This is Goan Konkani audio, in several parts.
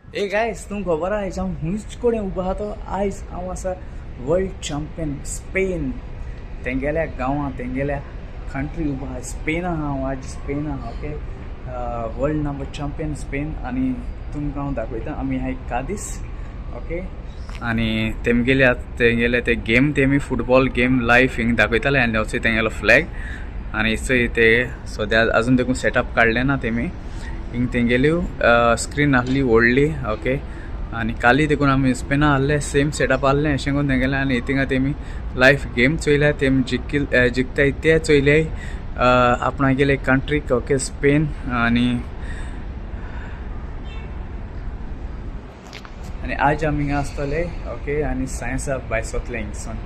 ए गायस, तुमकां खबर आहा आयज हांव खूंयच कडेन उबो आहा तो आयज हांव आसा वर्ल्ड चॅम्पियन स्पेन तेंगेल्या गांवांत, तेंगेल्या कंट्री उबो आहा. स्पेन आहा हांव आज, स्पेन आहा. Okay, world number champion Spain. आनी तुमकां हांव दाखयता, आमी हाय कादीस. ओके, आनी तेमगेले तेंगेले ते गेम तेमी फुटबॉल गेम लायव्ह हिंग दाखयताले. आनी असो तेंगेलो फ्लॅग आनी चोय ते सद्या अजून देखून सेटअप काडलें ना तेमी. हिंग तेंगेल्यो स्क्रीन आहली व्हडली. ओके, आनी काली देखून आमी स्पेना आहले, सेम सेटअप आहलें अशें करून तेंगेलें. आनी थिंगा तेमी लायव्ह गेम चोयल्या, तेमी जिखील जिखताय ते चोयले आपणागेले कंट्रीक. Okay, Spain. आनी आनी आज आमी हिंगा आसतले. ओके, आनी सायन्सा भायर सोतले हिंगसून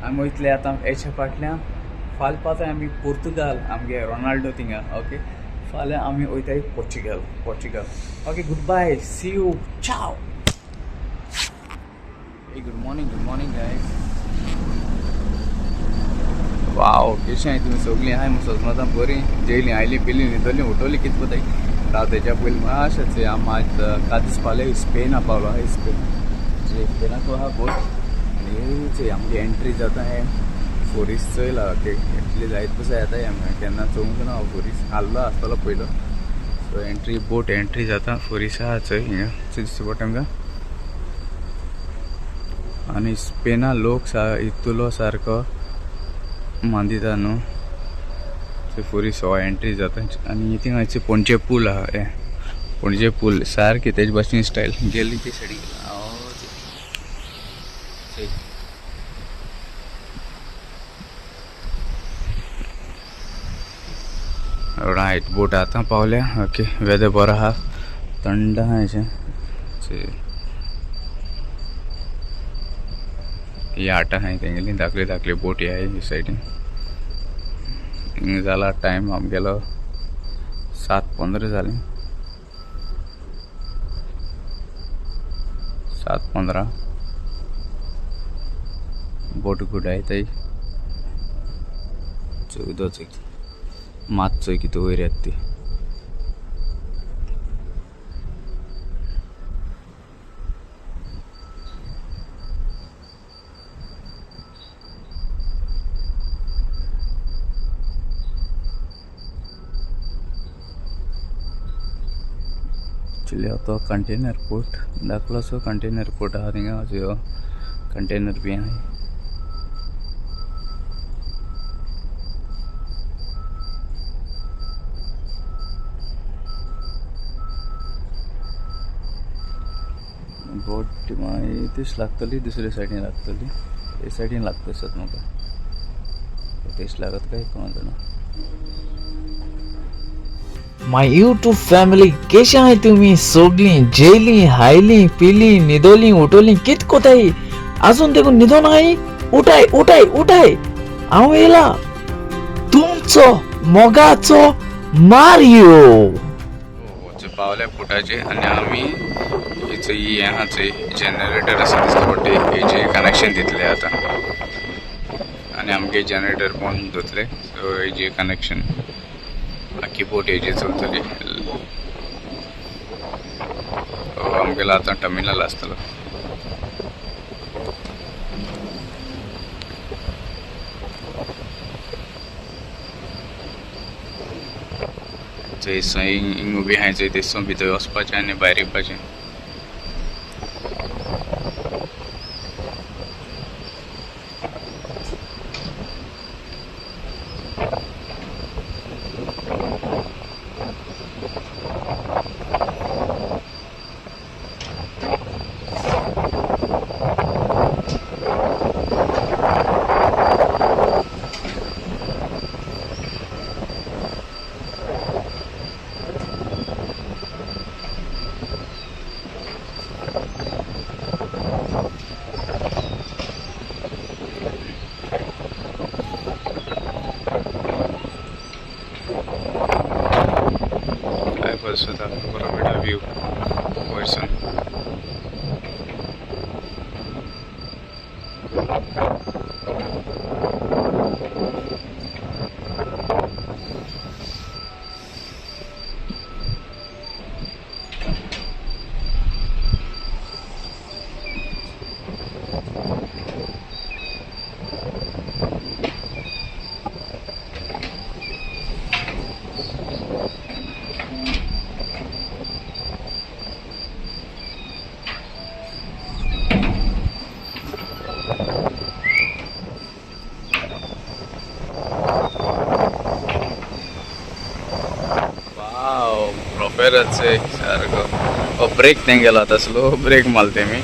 आमी वयतले आतां हेच्या फाटल्यान. फाल पावताय आमी पुर्तुगाल, आमगे रोनाल्डो थिंगा. ओके, फाल्यां आमी वयताय Portugal. Portugal. Okay, good bye, see you, ciao. Hey, good morning, good morning guys. Wow, कशें आहाय तुमी सगळीं आहाय मुगो सजमतां बरीं? जेयलीं, आयलीं, पिलीं, न्हिदलीं, उठवलीं, कितें कोताय राव तेच्या पयलीं मातशें आम आज कादीस पावले, स्पेना पावलो आहा. स्पेन स्पेनाक आहा बोट. आनी चोय आमगे एंट्री जाता. हें फोरीस चोयला. ओके, इतली जायत पसून येता आमी, केन्ना चोवंक ना फोरीस, आहलो आसतलो पयलो. सो एंट्री, बोट एंट्री जाता, फोरीस आहा चोय हिंगा, चोय दिसता पडटा आमकां. आनी स्पेना लोक सा इतलो सारको मांदिता न्हू. थंय फोरीस हो एंट्री जाता. आनी थिंगा पणजे पूल आहा, हें पणजे पूल सारकें तेजे भाशेन स्टायल गेली ते सायडीन. चोय रायट, बोट आतां पावल्या. ओके, वेदर बरो आहा, थंड आहा अशें. ही आट आहाय तेंगेली, धाकली धाकली बोटी आहाय ही सायडीन. हिंगा जाला टायम आमगेलो 7:15 जालें, 7:15. बोट गुडायताय. चोय चोय मात, चोय कितें वयर येता ती. एक्चुअली तो कंटेनर पोर्ट, धाकलोसो कंटेनर पोर्ट आहा थिंगा, कंटेनर बी आहाय. बोट मागीर तीच लागतली, दुसरे सायडीन लागतली, ते सायडीन लागता दिसत म्हाका. तेच लागत काय कोण जाणा. My YouTube family, कशें आहाय तुमी सगळीं? जेयलीं, हायलीं, पिलीं, न्हिदोलीं, उठोलीं, कित कोताय? आजून देखून न्हिदोन आहाय? उठाय उठाय उठाय, हांव येयला तुमचो मोगाचो मारियो. पावल्या बोटाचे. आनी आमी चोय हें आहा चोय, जनरेटर आसा दिसता पडटा, हेजे कनेक्शन दितले आतां. आनी आमगे जनरेटर बंद जातले, सो हेजे कनेक्शन आख्खी बोट हेजे चलतली. आमगेलो आतां टर्मिनल आसतलो. थंय हिंग उबी आहाय चोय, थंयसून भितर वचपाचें आनी भायर येवपाचें. वयरच सारको हो ब्रेक तेंगेलो आतां स्लो ब्रेक मारले तेमी.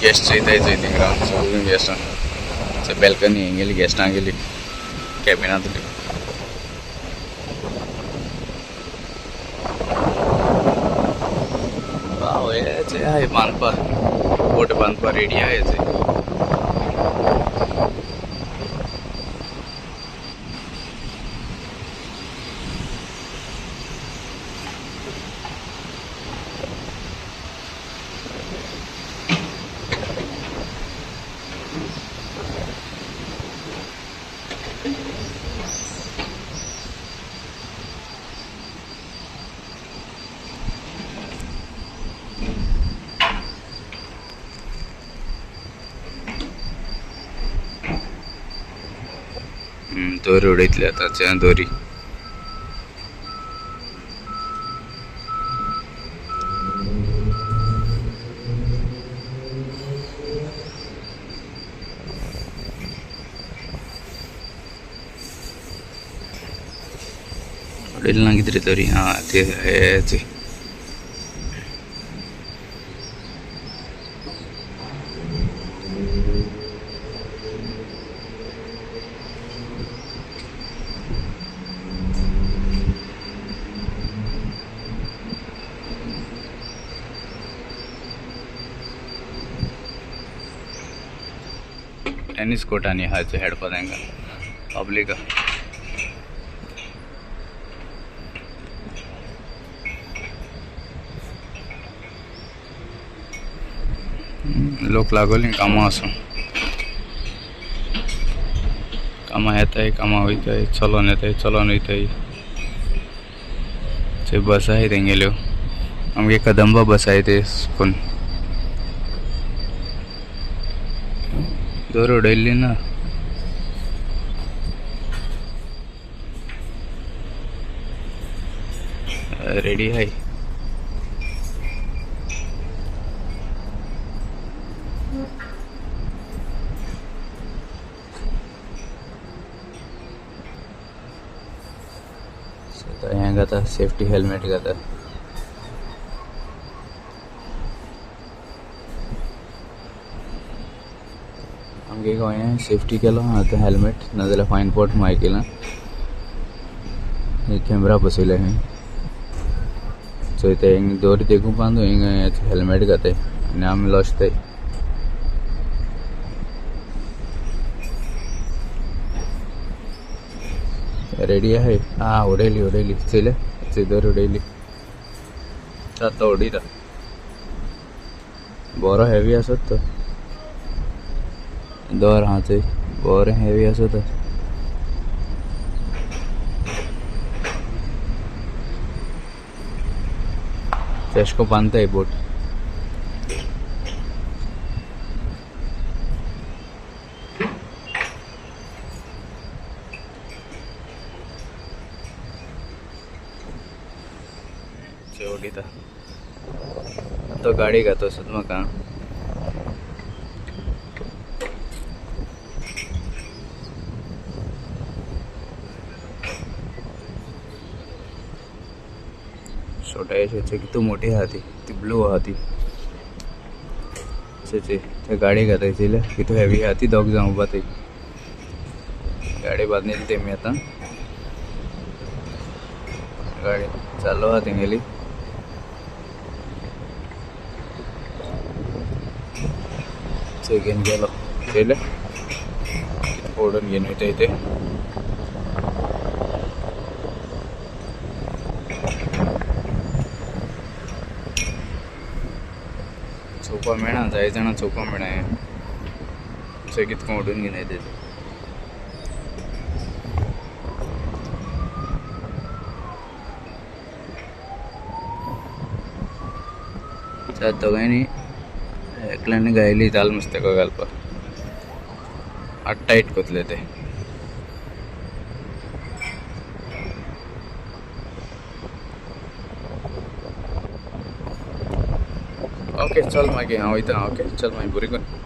गेस्ट चोयताय चोय थिंग रावन सगळीं गेस्टां बॅल्कनी हेंगेली गेस्टां गेली कॅबिनांतली. वाव हेच आहे बांदपा बोट बांदपा रेडी आहे. दोरी उडयतली आतां दोरी. उडयली ना कितें दोरी. हां ते हेच. टेनिस कोर्ट आनी आहा खेळपा तांकां पब्लिका. लोक लागोली कामां आसूं कामां येताय कामां वयताय चलोन येताय चलोन वयताय. थंय बस आहाय तेंगेल्यो आमगे कदंबा बस आहाय ते कोन दोर उडयल्ली ना. रेडी आहे. हें घाता सेफ्टी हेल्मेट घाता. आमगे गोंया सेफ्टी केलो आतां हेल्मेट नाजाल्यार फायन पोट मागीर केला. कॅमेरा बसयले खंय चोयताय हिंग दोरी तेकून बांदू हिंग हेल्मेट घाताय आनी आमी लसताय. रेडी आहे. हां उडयली उडयली चोयले चोय दोरी उडयली आतां उडयता. बरो हेवी आसत तो दोर आहा थंय बरें हेवी आसा तो. तेशको बांदताय बोट. उडयता तो गाडी घातो सुद्दां म्हाका. छोटाय कितू मोठी आहा ती ती ब्लू आहा ती. ते गाडी घाताय चोयल्या कितू हेवी आहा ती. दोग जाण उबा थंय गाडी बांदलेली तेमी आतां गाडी चालू आहा तेंगेली. चोय घेवन गेलो चोयले ओडून घेवन वयताय ते. चोवपा मेळना जाय जाणां चोवपा मेळना हें चोय कितको ओडून घेवन येता ते. दोगांयनी एकल्यान गायली जाल नुस्तें घालपाक आतां टायट कोतले ते. ओके चल मागीर हांव वयता. ओके चल मागीर बरें कर.